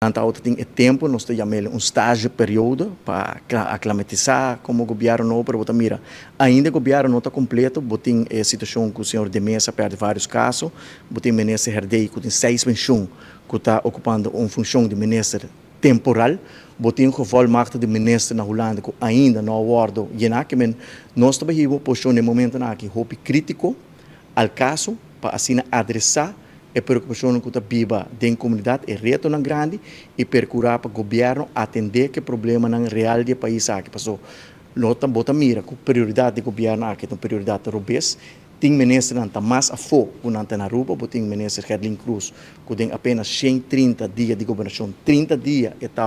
Nan tabatin e tempo, nos ta yam'é un stage periode pa aklimatisá komo gobièrnu nobo, pero bo ta mira, ainda gobièrnu no ta kompleto. Bo tin e situashon ku señor De Meza a pèrdè vários kaso, bo tin minister Herdé ku tin seis penshun ku ta okupando un funshon di minister temporal, bo tin gevolmachtigde minister na Hulanda ku ainda no a wòrdu yená. Ke men nos ta hiba posishon na e momento aki hopi krítiko al kaso pa asina adresá e preokupashon ku ta biba den komunidat, e retonan grandi, i perkurá pa gobièrnu atendé ku e problemanan real di e pais aki. Paso no ta bo ta mira ku prioridat di gobièrnu aki ta un prioridat robes. Tin ministernan ta mas afó ku nan ta na Aruba. Bo tin minister Gerlin Cruz ku den apenas 130 dia di gobernashon, 30 dia e ta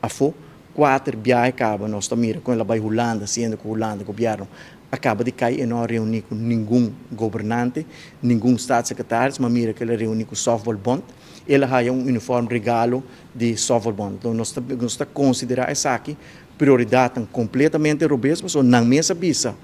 afó, kuater biahe kaba. Nos ta mira ku el a bai Hulanda, siendo ku Hulanda gobièrnu a kaba di kai, e no a reuní ku ningun gobernante, ningun staatssecretaris, ma mira ku el a reuní ku Softballbond. El a haña un uniform regalo di Softballbond. Anto nos ta konsiderá esaki prioridat kompletamente robes, pasobra nan mes a bisa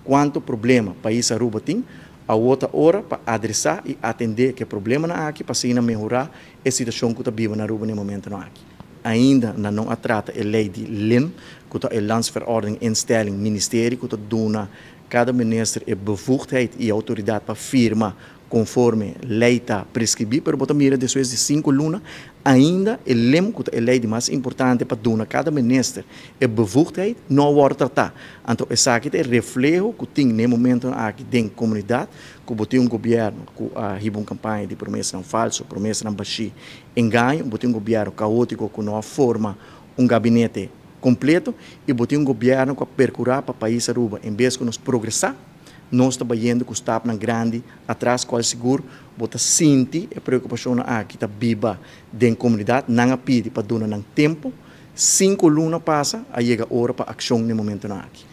kuantu problema pais Aruba tin. Awor ta ora pa adresá i atendé ku e problemanan aki pa asina mehorá e situashon ku ta biba na Aruba na e momento aki. Ainda nan no a trata e lei di LIM, ku ta e Landsverordening Instelling Ministerie, ku ta duna kada minister e bevoegdheid i outoridat pa firma konforme lei ta preskribí, pero bo ta mira despues di 5 luna, ainda e LIM, ku ta e lei di mas importante pa duna kada minister e bevoegdheid, no a wòrdu tratá. Anto esaki ta e refleho ku tin na e momento aki den komunidat, ku bo tin un gobièrnu ku a hiba un kampaña di promesanan falsu, promesanan bashí, engaño, bo tin un gobièrnu kaótiko ku no a forma un gabinete kompleto i bo tin un gobièrnu ku a perkurá pa pais Aruba, en bes ku nos progresá, nos ta bayendo ku stapnan grandi atras, kual sigur bo ta sinti e preokupashon aki ta biba den komunidat. Nan a pidi pa duna nan tempu, 5 luna pasa, a yega ora pa akshon na e momento aki.